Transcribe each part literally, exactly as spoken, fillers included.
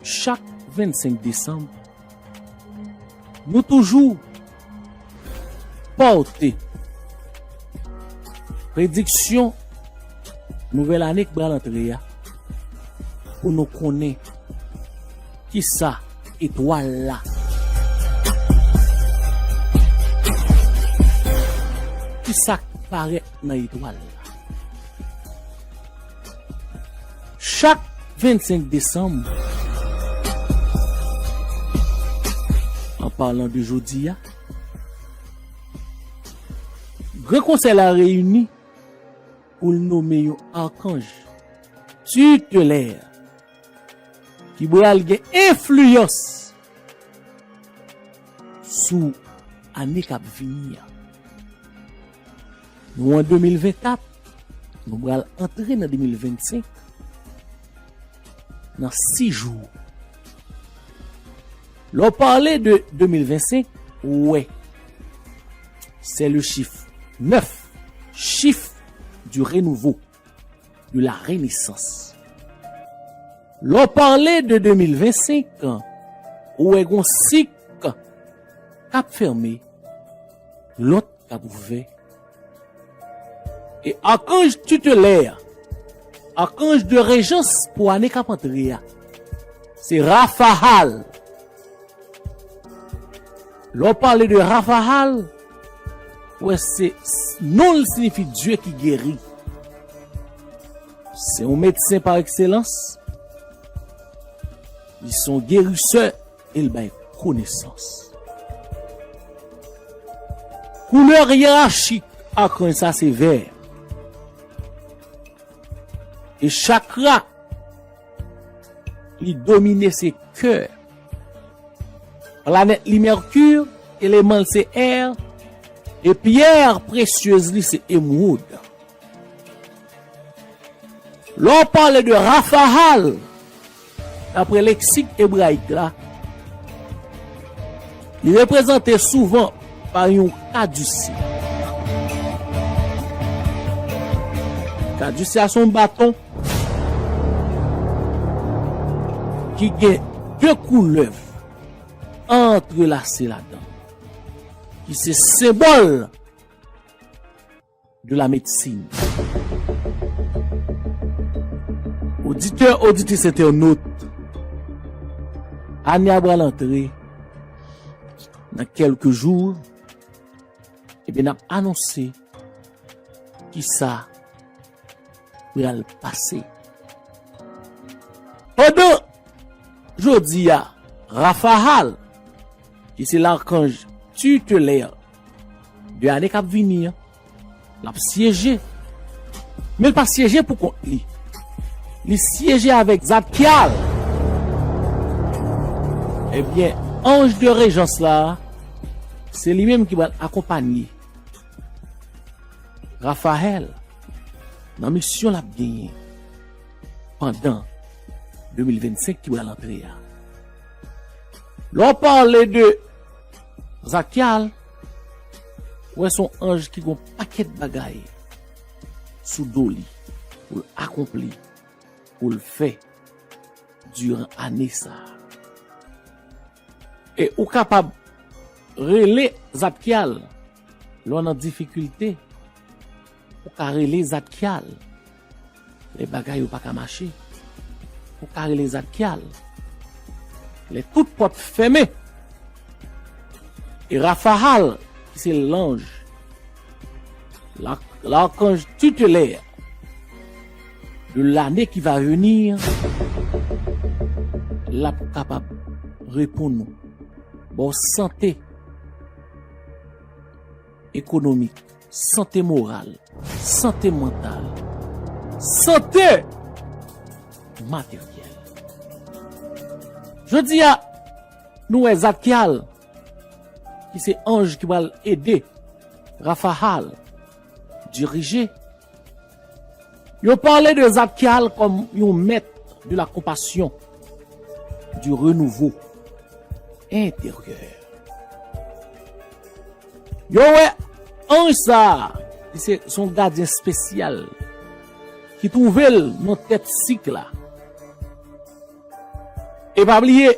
Chak vennsenk desanm, nou toujou pòte prediksyon nouvèl ane k pral antre a pou nou konnen kisa etwal la. Kisa k parèt nan etwal la. Chak vennsenk desanm, an palan de jodi a, Gran Konsèy la reyini pou l nonmen yon akanj titelè ki pral gen enfliyans sou ane k ap vini an. Nou an de mil vennkat, nou pral antre nan de mil vennsenk nan sis jou. Lè w pale de de mil vennsenk, ou wè, c'est le chiffre neuf, chiffre du renouveau, de la renaissance. Lè w pale de de mil vennsenk, ou wè gon sik k ap fèmen, lòt k ap ouvè. E akanj titelè, akanj de rejans pou ane k ap antre a, se Rafahal. Lè w pale de Rafahal, ou wè se, non l siyifi Dye ki geri. Se yon medsen pa ekselans. Li se yon gerisè e l bay konesans. Koulè yerachik akanj sa se vè. E chakra li domine se kè. Planèt li Mèki, eleman l se è, e pyè presyez li se emwoud. Lè w pale de Rafahal, daprè leksik ebrayik la, li reprezante souvan pa yon kadisya. Kadisya se yon baton ki gen de koulè antrelase ladan, ki se senbòl de la medsin. Oditè, oditris, entènot, ane a pral antre nan kèlke jou, ebyen, n ap anonse kisa pral pase. Pandan jodi a, Rafahal, ki se lakanj titelè de ane k ap vini an, l ap syeje. Men l pa syeje pou kont li. Li syeje avèk Zadkyal. Ebyen, anj de rejans la, se li menm ki pral akonpanye Rafahal nan misyon l ap genyen pandan de mil vennsenk ki pral antre a. Lè w pale de Zadkyal, ou wè se yon anj ki gen yon pakèt bagay sou do li pou l akonpli, pou l fè diran ane sa a. E ou kapab rele Zadkyal lè w nan difikilte. Ou ka rele Zadkyal lè bagay yo pa ka mache. Ou ka rele Zadkyal lè tout pòt fèmen. E Rafahal, ki se lanj, la- l'archange tutélaire de l'année qui va venir, l ap kapab reponn ou, ba w sante ekonomik, sante moral, sante mantal, sante materyèl. Jodi a, nou wè Zadkyal, ki se anj ki pral ede Rafahal dirije. Yo pale de Zadkyal kòm yon mèt de la konpasyon, du renouveau intérieur. Yo wè anj sa a, li se, se yon gadyen espesyal ki twouve l nan tèt sik la. E pa bliye,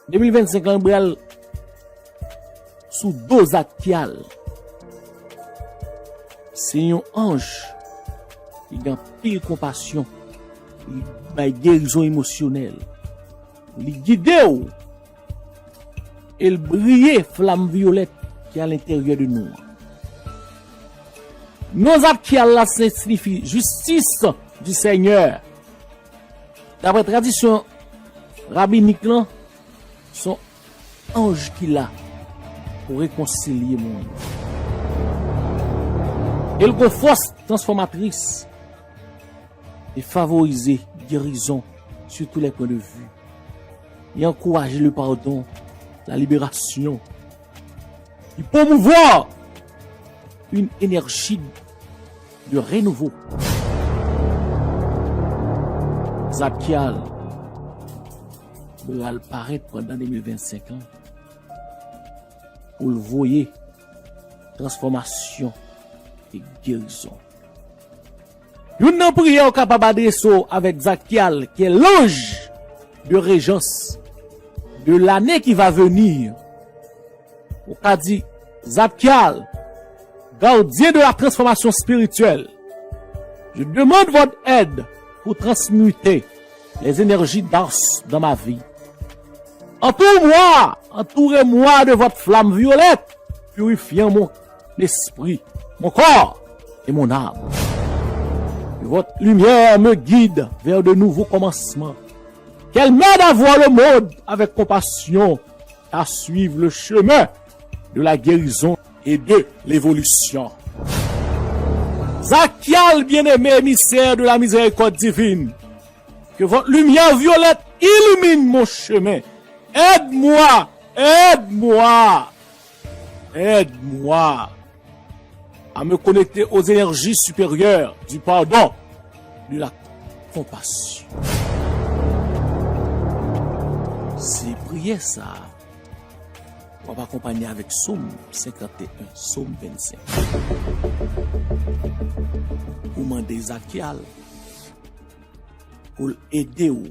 de mil vennsenk lan pral sou do Zadkial. Se yon anj ki gen anpil konpasyon. Li bay gerizon emosyonèl. Li gide w e l briye flam vyolèt ki alenteryè de nou an. Non Zadkial la se siyifi justice du Seigneur. Daprè tradisyon rabinik lan, se yon anj ki la pou rekonsilye moun. E l gon fòs transfòmatris e favorize gerizon sur tous les points de vue. Il encourage le pardon, la libération. Il promouvoir une énergie de renouveau. Zadkial pral parèt pandan de mil vennsenk an pou l voye transfòmasyon e gerizon. Youn nan priyè w kapab adrese w avèk Zadkial, ki est l'ange de régence de l'année qui va venir. Ou ka di, Zadkial, gardien de la transformation spirituelle, je demande votre aide pour transmuter les énergies d'Ars dans ma vie. Entoure-moi, entourez-moi de votre flamme violette, purifiant mon esprit, mon corps et mon âme. Que votre lumière me guide vers de nouveaux commencements. Qu'elle m'aide à voir le monde avec compassion, à suivre le chemin de la guérison et de l'évolution. Zadkial bien-aimé, émissaire de la miséricorde divine, que votre lumière violette illumine mon chemin. Aide-moi, aide-moi, aide-moi à me connecter aux énergies supérieures du pardon, de la compassion. Se priyè sa a w ap akonpanye avèk Sòm senkanteyen, Sòm vennsenk. Ou mande Zadkial pou l ede w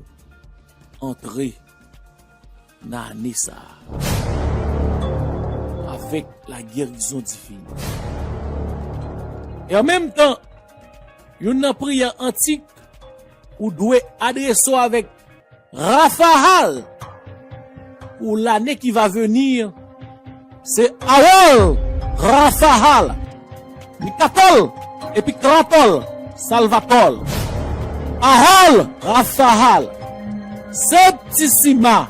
antre nan ane sa a avèk la guérison divine. E an menm tan, youn nan priyè antik ou dwe adrese w avèk Raphahal pour l'année qui va venir, se Ahol Raphahal, Mikatol, Epikratol, Salvatol. Ahol Raphahal, Septissima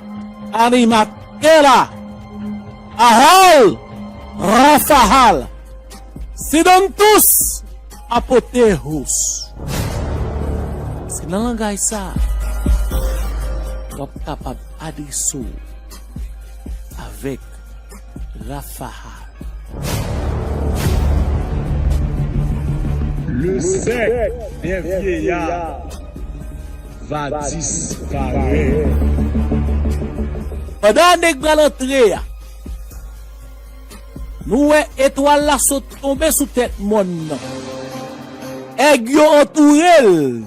Animatera. Ahol Raphahal, Sidantus Apothehus. Se nan langaj sa a w ap kapab adrese w avèk Raphahal. Le cercle des vieillards va disparaître. Pandan ane k pral antre a, nou wè etwal la sot tonbe sou tèt mòn nan. Èg yo antoure l.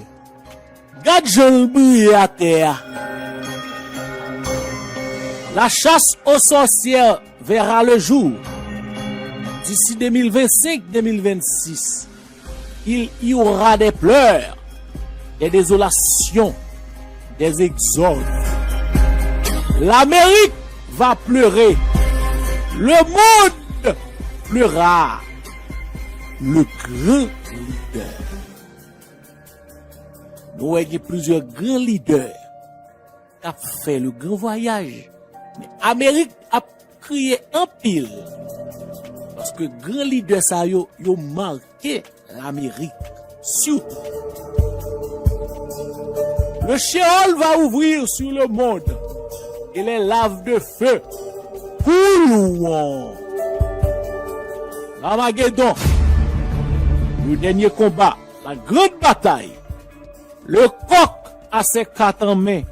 Gad jan l briye atè a. La chasse aux sorcières verra le jour. D'ici deux mille vingt-cinq, deux mille vingt-six, il y aura des pleurs, des désolations, des exodes. L'Amérique va pleurer. Le monde pleurera. Le grand leader. Nou wè gen plizyè gran lidè k ap fè le gran vwayaj. Men Amerik ap kriye anpil. Paske gran lidè sa yo, yo make Lamerik. Sitou. Le Sheol va ouvrir sur le monde et les laves de feu couleront. Armagedon. Le dernier combat. La grande bataille. Le coq a ses cartes en main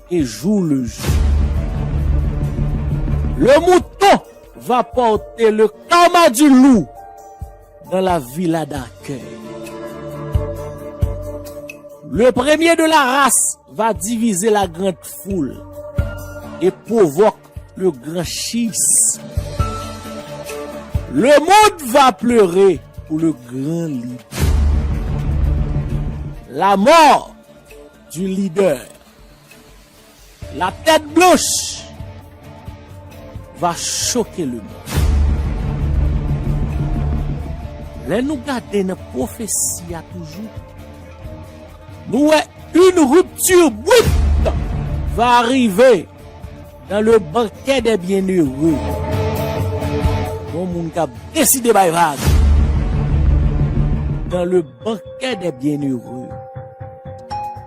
et joue le jeu. Le mouton va porter le karma du loup dans la villa d'accueil. Le premier de la race va diviser la grande foule. et provoque le grand schisme. Le monde va pleurer pour le grand leader. La mort du leader. La tête blanche va choquer le monde. Lè nou gade nan pwofesi a toujou, nou wè une rupture brute va arriver dans le banquet des bienheureux. Gon moun k ap deside bay vag dans le banquet des bienheureux.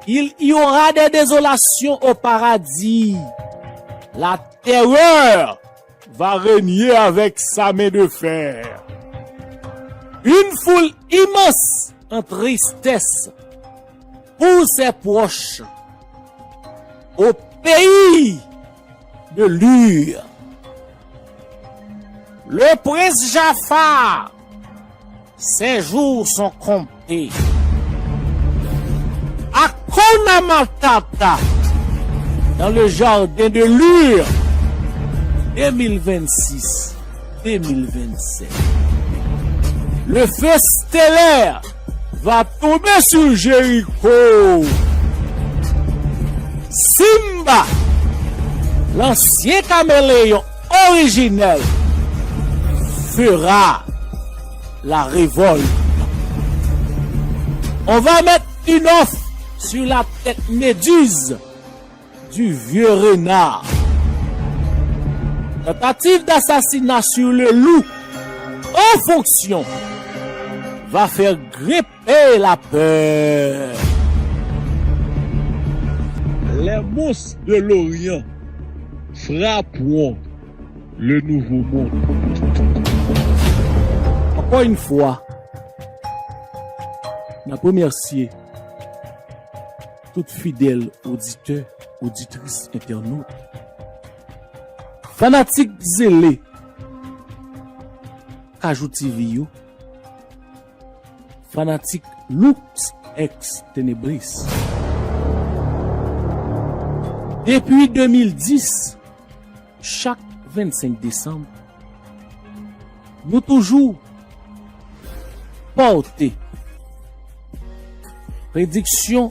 Il y aura des désolations au paradis. La terreur va régner avec sa main de fer. Une foule immense en tristesse pour ses proches au pays de Lur. Le prince Jafar, ses jours sont comptés. Hakuna Matata, dans le jardin de Lur, deux mille vingt-six, deux mille vingt-sept. Le feu stellaire va tomber sur Jéricho. Simba, l'ancien caméléon originel, fera la révolte. On va mettre une offre sur la tête méduse du vieux renard. Tentative d'assassinat sur le loup en fonction va faire grimper la peur. Les monstres de l'Orient frapperont le nouveau monde. Encore une fois, n ap remèsye tout fidèl oditè, oditris, entènot, fanatik zele Kajou T V yo, fanatik Lux ex Tenebris. Depi de mil dis, chak vennsenk desanm, nou toujou pòte prediksyon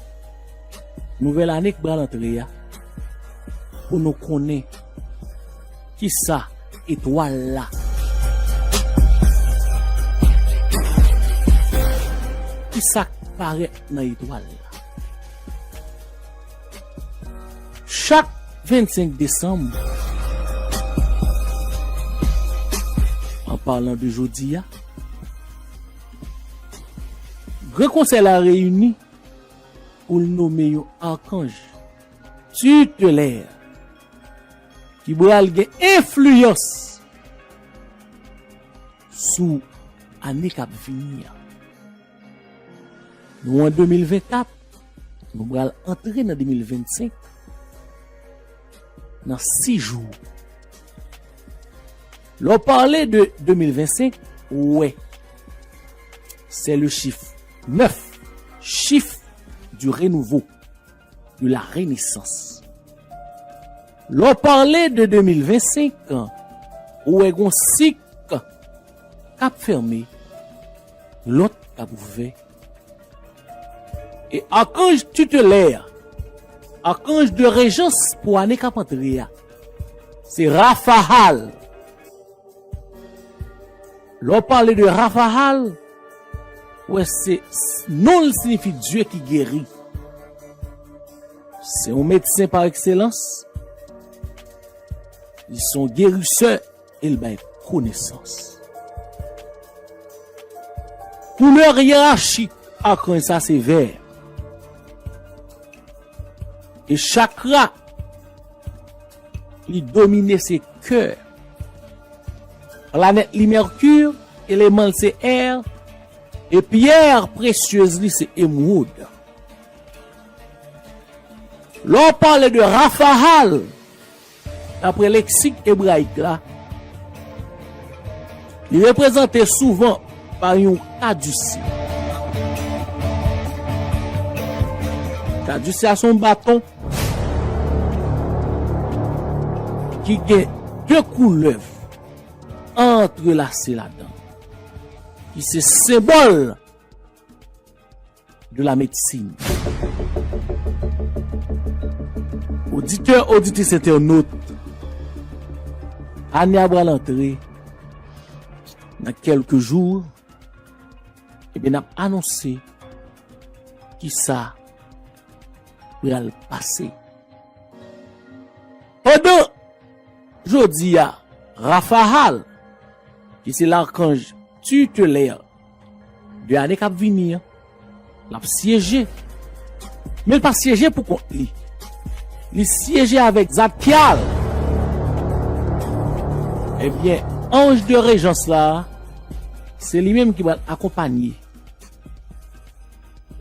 nouvèl ane k pral antre a pou nou konnen kisa etwal la, kisa k parèt nan etwal la. Chak vennsenk desanm, an palan de jodi a, Gran Konsèy la reyini pou l nome yon akanj titelè ki pral gen enfliyans sou ane k ap vini an. Nou an de mil vennkat, nou pral antre nan de mil vennsenk nan sis jou. Lè w pale de de mil vennsenk, ou wè, c'est le chiffre neuf, chiffre du renouveau, de la renaissance. Lè w pale de de mil vennsenk, ou wè gon sik k ap fèmen, lòt k ap ouvè. E akanj titelè, akanj de rejans pou ane k ap antre a, se Rafahal. Lè w pale de Rafahal, ou wè se, non l siyifi Dye ki geri. Se yon medsen pa ekselans. Li se yon gerisè e l bay konesans. Koulè yerachik akanj sa se vè. E chakra li domine se kè. Planèt li Mèkir, eleman l se air, e pyè presyez li se emwoud. Lè w pale de Rafahal, dapre leksik ebrayik la, li reprezante souvan pa yon kadisye. Kadisye a se yon baton. ki gen de koulèv antrelase ladan, ki se senbòl de la médecine. Oditè, oditris, entènot, ane a pral antre nan kèlke jou, ebyen, n ap anonse kisa pral pase. Pandan jodi a, Raphahal, ki se lakanj titelè de ane k ap vini an, l ap syeje. Men l pa syeje pou kont li. Li syeje avèk Zadkiel. Ebyen, anj de rejans la, se li menm ki pral akonpanye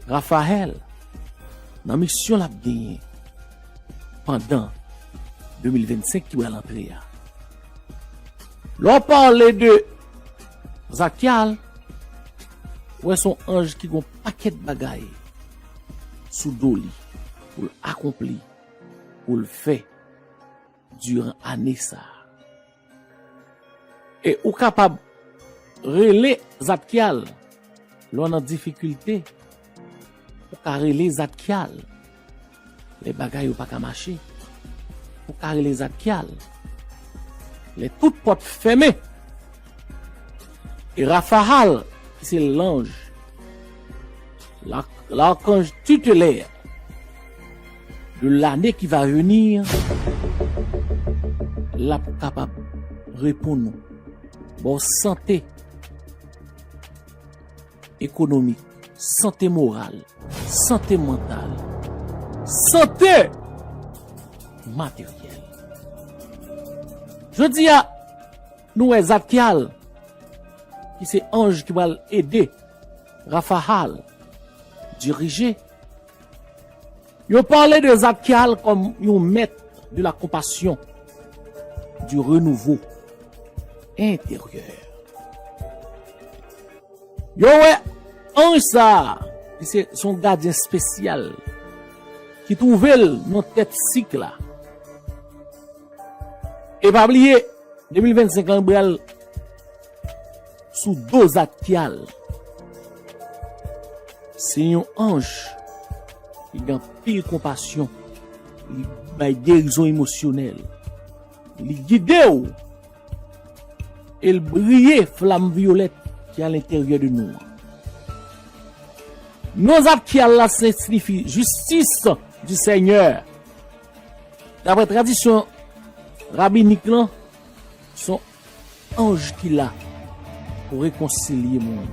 Raphahal nan misyon l ap genyen pandan de mil vennsenk ki pral antre a. Lè w pale de Zadkiel, ou wè se yon anj ki gen yon pakèt bagay sou do li pou l akonpli, pou l fè diran ane sa a. E ou kapab rele Zadkiel lè w nan difikilte. Ou ka rele Zadkiel lè bagay yo pa ka mache. Ou ka rele Zadkiel lè tout pòt fèmen. E Raphahal, ki se lanj, la- lakanj titelè de lane ki va vini, l ap kapab reponn ou, ba w sante ekonomik, sante moral, sante mantal, sante materyèl. Jodi a, nou wè Zadkiel, ki se anj ki pral ede Raphahal dirije. Yo pale de Zadkiel kòm yon mèt de la konpasyon, du renouveau intérieur. Yo wè anj sa a, li se, se yon gadyen espesyal ki twouve l nan tèt sik la. E pa bliye, de mil vennsenk lan pral sou do Zadkiel. Se yon anj ki gen anpil konpasyon. Li bay gerizon emosyonèl. Li gide w. E l briye flam vyolèt ki alenteryè de nou an. Non Zadkiel la se siyifi justice du Seigneur. Daprè tradisyon rabinik lan, se yon anj ki la pou rekonsilye moun.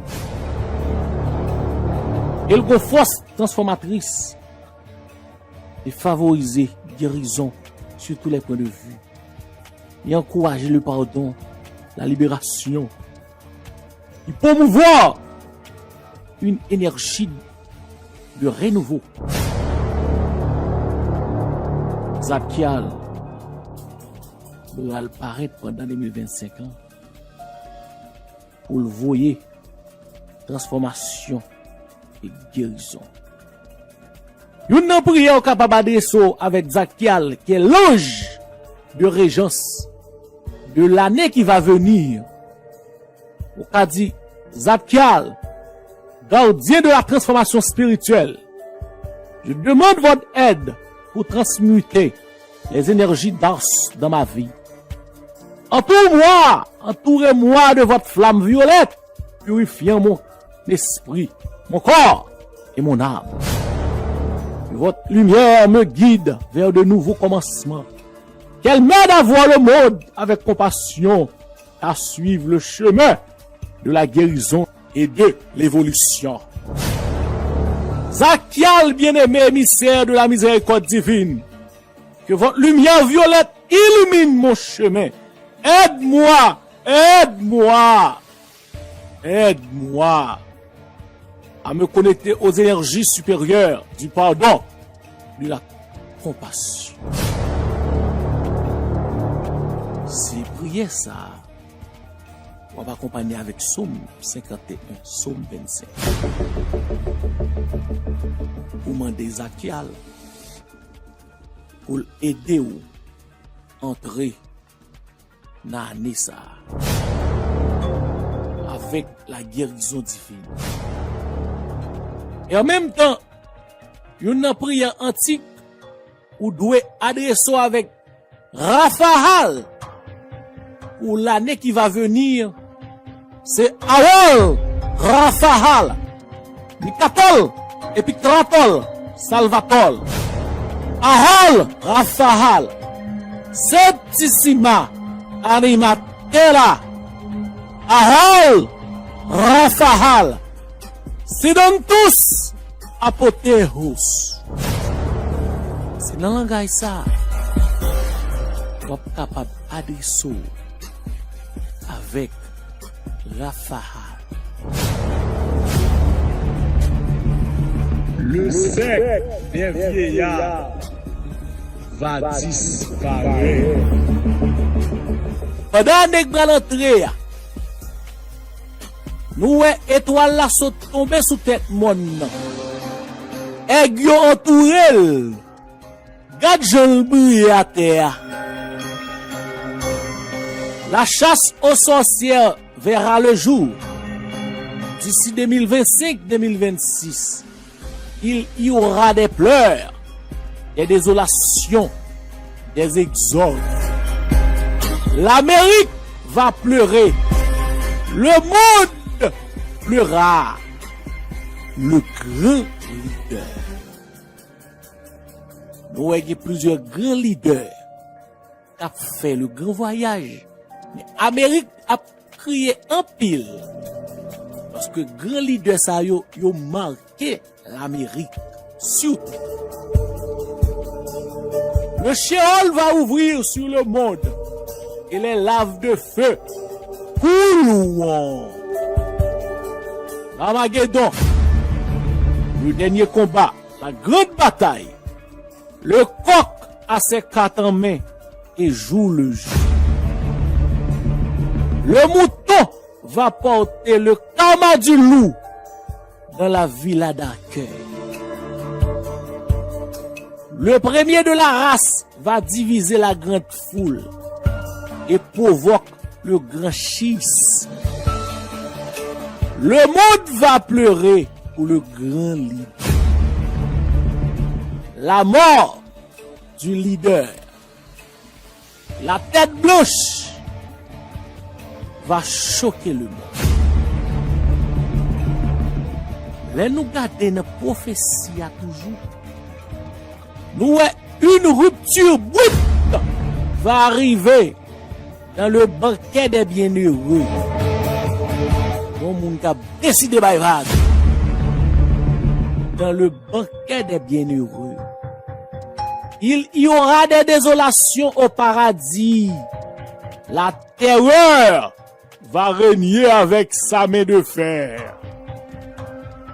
E l gen fòs transfòmatris e favorize gerizon sur tous les points de vue. Li ankouraje le pardon, la libération. Li promouvoir une énergie de renouveau. Zadkiel pral parèt pandan de mil vennsenk an pou l voye transfòmasyon e gerizon. Youn nan priyè w kapab adrese w avèk Zadkiel, ki est l'ange de régence de l'année qui va venir. Ou ka di, Zadkiel, gardien de la transformation spirituelle, je demande votre aide pour transmuter les énergies d'Ars dans ma vie. Entoure-moi, entourez-moi de votre flamme violette, purifiant mon esprit, mon corps et mon âme. Que votre lumière me guide vers de nouveaux commencements. Qu'elle m'aide à voir le monde avec compassion, à suivre le chemin de la guérison et de l'évolution. Zadkiel bien-aimé, émissaire de la miséricorde divine, que votre lumière violette illumine mon chemin. Aide-moi, aide-moi, aide-moi à me connecter aux énergies supérieures du pardon, de la compassion. Se priyè sa a w ap akonpanye avèk Sòm senkanteyen, Sòm vennsenk. Ou mande Zadkiel pou l ede w antre nan ane sa a, avèk la guérison divine. E an menm tan, youn nan priyè antik ou dwe adrese w avèk Rafahal pou lane ki va vini, se Awòl Rafahal, Mikatòl, Epikratòl, Salvatòl, Ahòl Rafahal, Sentissima Animatela, Ahòl Rafahal, Sedentus Apotheus. Se nan langaj sa a w ap kapab adrese w avèk Rafahal. Le sèk dè vyeyar va disparèt. Pandan ane k pral antre a, nou wè etwal la sot tonbe sou tèt mòn nan. Èg yo antoure l. Gad jan l briye atè a. La chasse aux sorcières verra le jour. D'ici deux mille vingt-cinq, deux mille vingt-six, il y aura des pleurs, des désolations, des exodes. L'Amérique va pleurer. Le monde pleurera. Le grand leader. Nou wè gen plizyè gran lidè k ap fè le gran vwayaj. Men Amerik ap kriye anpil. Paske gran lidè sa yo, yo make Lamerik. Sitou. Le Sheol va ouvrir sur le monde et les laves de feu couleront. Armagedon, le dernier combat, la grande bataille. Le coq a ses cartes en main et joue le jeu. Le mouton va porter le karma du loup dans la villa d'accueil. Le premier de la race va diviser la grande foule et provoque le grand schisme. Le monde va pleurer pour le grand leader. La mort du leader. La tête blanche va choquer le monde. Lè nou gade nan pwofesi a toujou, nou wè une rupture brute va arriver dans le banquet des bienheureux. Yon moun k ap deside bay vag. Dans le banquet des bienheureux. Il y aura des désolations au paradis. La terreur va régner avec sa main de fer.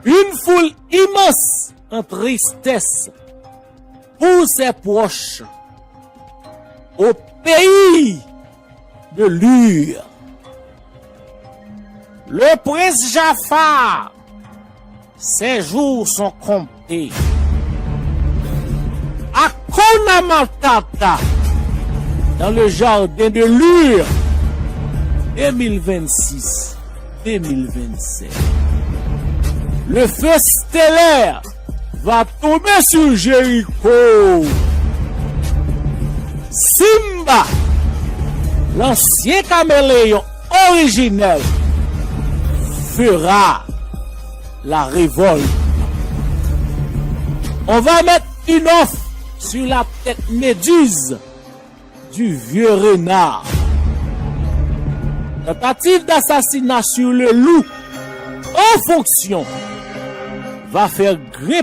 Une foule immense en tristesse pour ses proches au pays de Lur. Le prince Jafar, ses jours sont comptés. Hakuna Matata, dans le jardin de Lur, deux mille vingt-six, deux mille vingt-sept. Le feu stellaire va tomber sur Jéricho. Simba, l'ancien caméléon originel, fera la révolte. On va mettre une offre sur la tête méduse du vieux renard. Tentative d'assassinat sur le loup en fonction va faire grimper